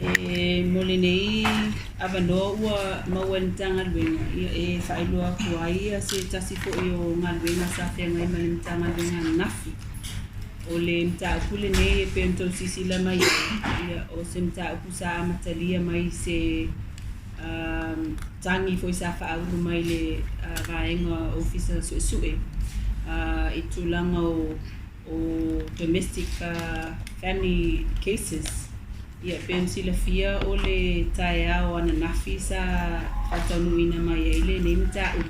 E mo lenei avanoa ua maua e le Matagaluega e faailoa atu ai se tasi foi o galuega sa feagai ma le Matagaluega ananafi. O le mataupu lenei e pei ona tou silasila mai ai, o se mataupu sa amatalia mai i se tagi foi sa faaulu mai i le vaega Ofisa Suesue i tulaga o domestic family cases. Ia, pei ona silafia o le taeao ananafi sa faataunuuina mai ai lenei mataupu,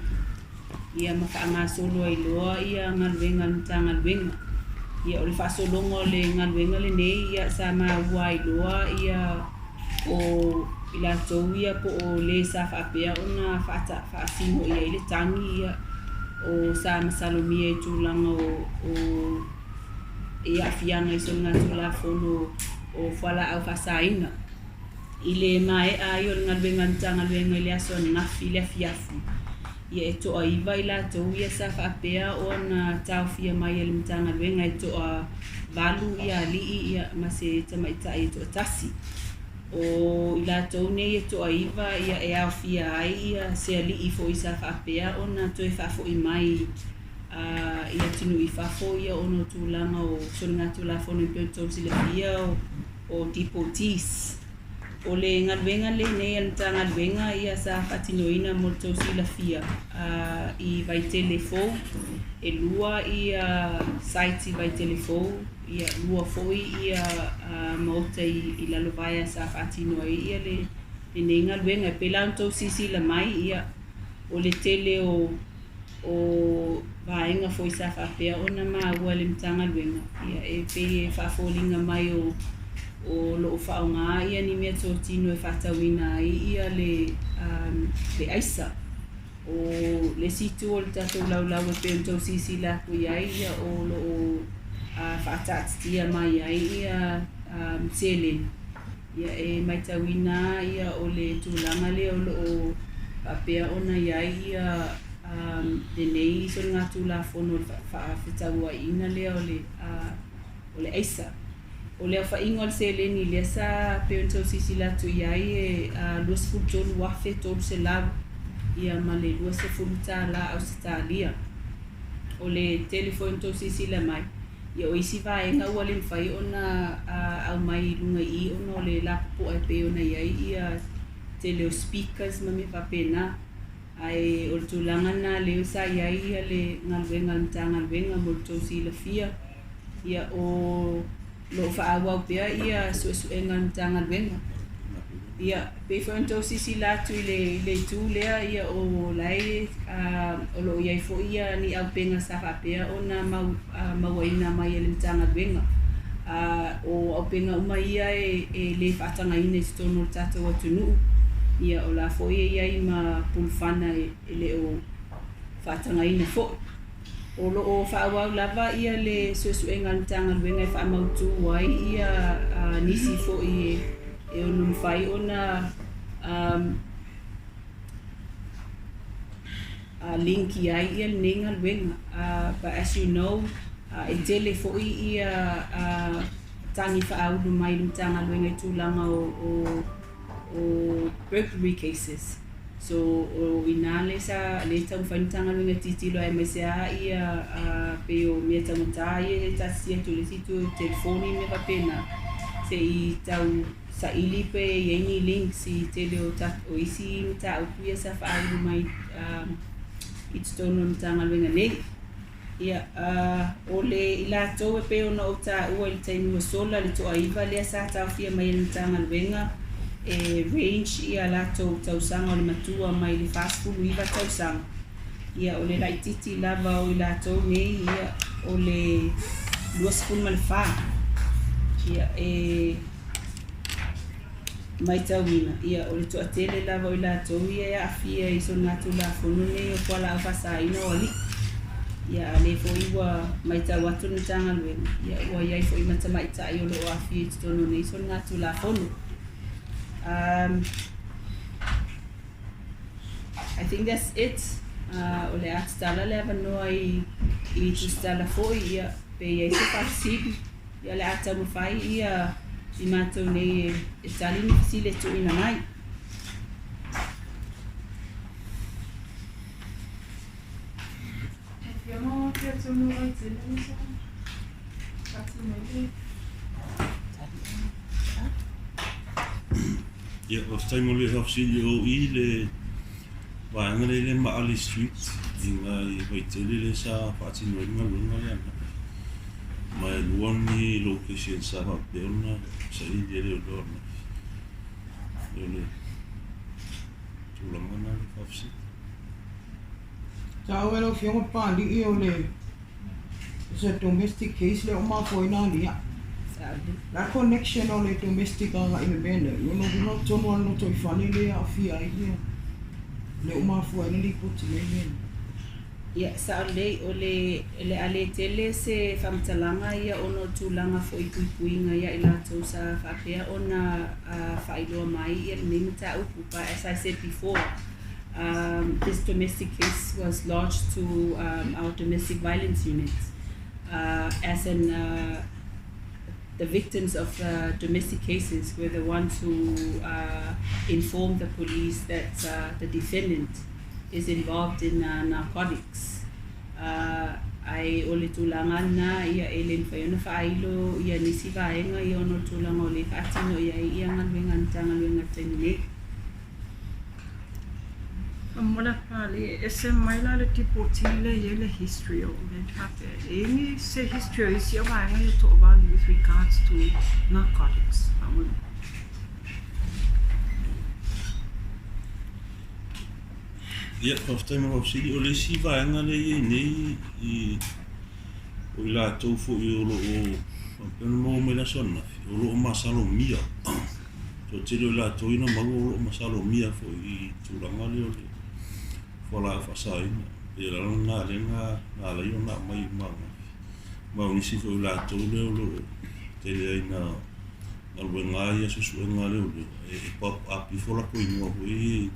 ia ma faagasolo ai loa ia galuega a le Matagaluega. Ia, o le faasologa o le galuega lenei, ia sa maua ai loa ia o i latou ia po o le sa faapea ona faasino i ai le tagi, ia, o sa masalomia i tulaga o i aafiaga i soligatulafono o fualaau faasaina. I le maea ai o le galuega a le Matagaluega i le aso ananafi i le afiafi, ia e toaiva i latou ia sa faapea ona taofia mai e le Matagaluega, e toavalu ia alii ia ma se tamaitai e toatasi. O i latou nei e toaiva ia e aofia ai ia se alii foi sa faapea ona toe faafoi mai i atunuu i fafo ia ona o tulaga o soligatulafono e pei ona outou silafia o deportees. O le galuega lenei a le Matagaluega ia sa faatinoina mo le tou silafia i Vaitele fou. E 2 ia sites i Vaitele fou, ia 2 foi ia maota i Lalovaea sa faatino ai ia lenei galuega. E pei la ona outou silasila mai ia o le tele o o vaega foi sa faapea ona maua e le Matagaluega, ia e pei e faafoliga mai o o lo o faaaoga ia ni meatotino e faatauina ai ia le le aisa. O le isi itu o le tatou laulau e pei ona tou silasila atu i ai, ia o lo o faataatitia mai ai ia seleni. Ia e matauina ia o le tulaga lea o lo o faapea ona i ai ia lenei soligatulafono o le faafetauaiga lea o le o le aisa. O le aofaiga o le seleni lea sa pei ona tou silasila atu i ai e $23,300 ia ma le $20 Ausetalia. O le tele foi ona tou silasila mai, Ia o isi vaega ua le mafai ona aumai i luga i i ona o le lapopoa e pei ona i ai ia tele o speakers ma mea faapena. Ae o le tulaga lena lea sa i ai ia le galuega a le Matagaluega mo le tou silafia. Ia o lo o faaauau pea ia suesuega a le Matagaluega. Ia, pei foi ona tou silasila atu i le, i le itu lea, ia o la e, o lo o i ai foi ia ni aupega sa faapea ona mau, mauaina mai e le Matagaluega. O aupega uma ia e, e le faatagaina i totonu o le tatou atunuu, ia o la foi e i ai ma pulufana e, e le o faatagaina foi. O lo o faaauau lava ia le suesuega a le Matagaluega e faamautu ai ia nisi foi e ono mafai ona link i ai ia lenei galuega. But as you know, e tele foi ia tagi faaulu mai i le Matagaluega i tulaga o o burglary cases. So o ina le sa le taumafai le Matagaluega e tilotilo aemaise lava ia pei o mea taugata ia e taatitia atu i le isi itu o telefoni ma mea faapena se i tau saili pe i ai ni links i tele o o isi mataupu ia sa faaulu mai i totonu o le Matagaluega nei. Ia, o le i latou e pei ona ou taua i le taimi ua sola, le toaiva lea sa taofia mai e le Matagaluega e range ia latou tausaga o le matua mai le 49 tausaga. Ia, o le laitiiti lava o i latou nei, ia, o le 24. Ia, e Matauina, ia, o le toatele lava o i latou ia e aafia i soligatulafono nei o fualaau faasaina o alii. Ia, a lea foi ua matau atu le Matagaluega, ia, ua i ai foi ma tamaitai o lo o aafia i totonu o nei soligatulafono. Um, I think that's it. O le a tatala le avanoa i, i tusitala foi, ia, pe i ai se faafesili. Ia, o le a taumafai ia i matou nei e tali ni fesili e tuuina mai. E fia maua atu ia tonu Vaitele le sa faatino ai le. Ia, faafetai mo le faafesili o i le vaega lea i le Maali Street i uta i Vaitele lea sa faatino ai le galuega lea ananafi. Ma e lua ni location sa faapea ona saili e leoleo ananafi. O le tulaga lena le faafesili. Taua e lau Afioga Papalii o le it's a domestic case lea ua mafua ai na aliaʻi. O le a le connection o le domestic agai i le mea lea? Lona uiga o totonu lava o le lotoifale lea e aafia ai le lea ua mafua ai ona lipoti mai mea nei. Ia, sao lelei, o le, le a le tele se faamatalaga ia ona o tulaga foi i puipuiga ia i latou sa faapea ona faailoa mai ia lenei mataupu. But as I said before, this domestic case was lodged to our domestic violence unit as an the victims of the domestic cases were the ones who informed the police that the defendant is involved in narcotics. Ae o le tulaga lena ia e le mafai ona faailo ia nisi vaega ia ona o le tulaga o lea e faatino i ai ia galuega a le Matagaluega i le taimi nei. Mola Pali, e ese mai la le tipoti lea e i ai le history o mea faapea. E i ai ni se history o isi vaega ia toavalu with regards to narcotics faamolemole. Ia, faafetai mo lau fesili. O le isi vaega lea e i ai nei i o i latou foi o lo o faapea ona maua mai le aso ananafi, o lo o masalomia. Toatele o i latou ia na maua o lo o masalomia foi i tulaga lea o le fualaau faasaina. E pei o le ala lena lea na ala ai ona aumai uma ananafi. Ma o nisi foi o i latou lea o lo o tele ai ina galuega lava ia suesuega a leoleo, e pop up ifo latou igoa foi ia i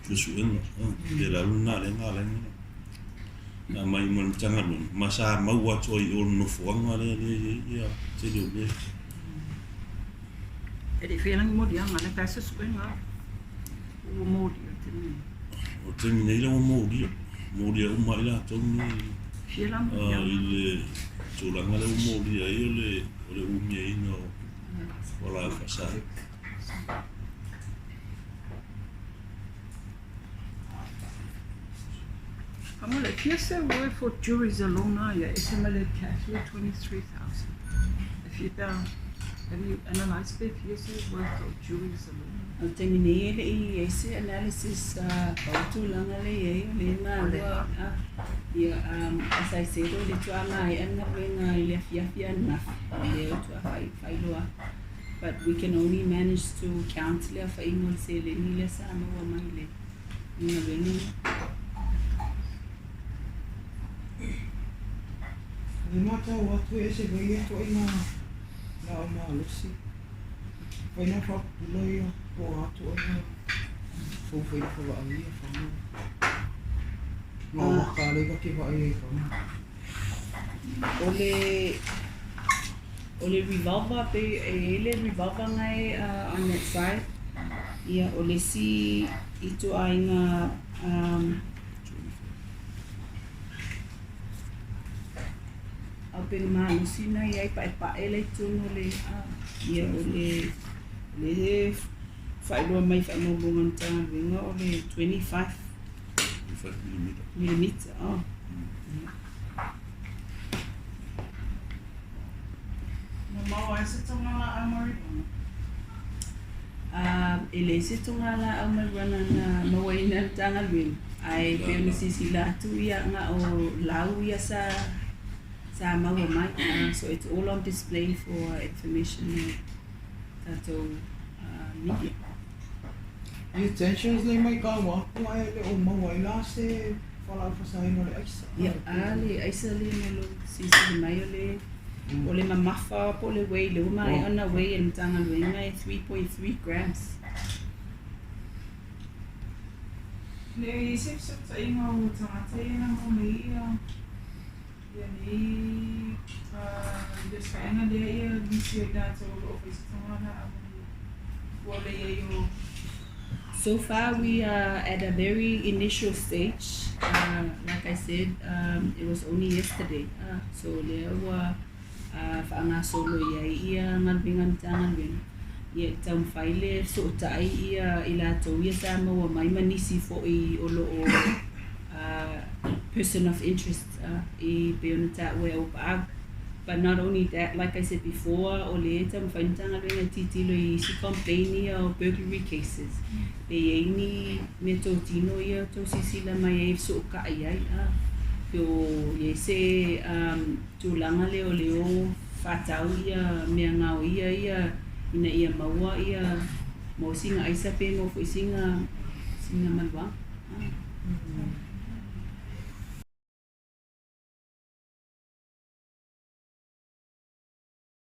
suesuega. E pei o le ala lena lea na ala ai ona aumai uma e le Matagaluega, ma sa maua atu ai i o i le nofoaga lea e i ai le tele o mea. E le i faia ni moliaga, lea e fai lava suesuega ua molia i le taimi nei. O le taimi nei lea ua molia, molia uma lava i latou nei Fia la moliaga? i le tulaga lea ua molia ai o le o le umiaina o fualaau faasaina. Faamolemole, fia se word for juries alone a ia, ese mai le cash le 23,000. E fia pe a, have you analysed pe fia se worth of juries alone? O le taimi nei e le i i ai se analysis pau tulaga lea i ai o lea e malua ia as I said o le tuaa maea le galuega i le afiafi ananafi lea o tuaa faailoa atu but we can only manage to count le aofaiga o le seleni lea sa maua mai le galuega lea. E matau atu e ese foi ia ituaiga laau malosi. Fai na faapupula ia po o a ituaiga fou fai na favaai ia fana. Ma o maka lea ta te vaai ai fana. O le o le revolver pe e i ai le revolver na e on that side ia o le isi ituaiga um, Auupega malosi na i ai paepae la i totonu o le ia o le le faailoa mai faamaumauga a le Matagaluega o le 25 millimeter. Oh. Na maua ai se tonga laau marijuana? E leai se tonga laau marijuana na mauaina e le Matagaluega, ae pei ona silasila atu ia na o lau ia sa sa maua mai. So it's all on display for information o tatou media. Utensils lea mai kau atu ae le o maua ai la se fualaau faasaina o le aisa. Ia, a le aisa lea mai lou silasila mai o le o le mamafa po o le weigh, lea ua maea ona weigh e le Matagaluega e 3.3 grams. Le i ai se fesootaiga o tagata ia na maua mai ia. Ia nei i le ositaʻaiga lea ia nisi o i latou o lo'o faia se togalaau ua le iai o. So far, we are at a very initial stage. Like I said, it was only yesterday. So lea ua faagasolo i ai ia galuega a le Matagaluega. Ia e taumafai le fesootai ia i latou ia sa maua mai ma nisi foi o loo person of interest i pei ona taua e Auapaau. But not only that, like I said before, o lea e taumafai le Matagaluega e tilotilo i isi complaint ia o burglary cases. Pe i ai ni mea totino ia tou silasila mai ai e fesootai ai. Pe o i ai se tulaga lea o le o faatau ia mea gaoia ia ina ia maua ia maua sina aisa pe maua foi sina maluaga.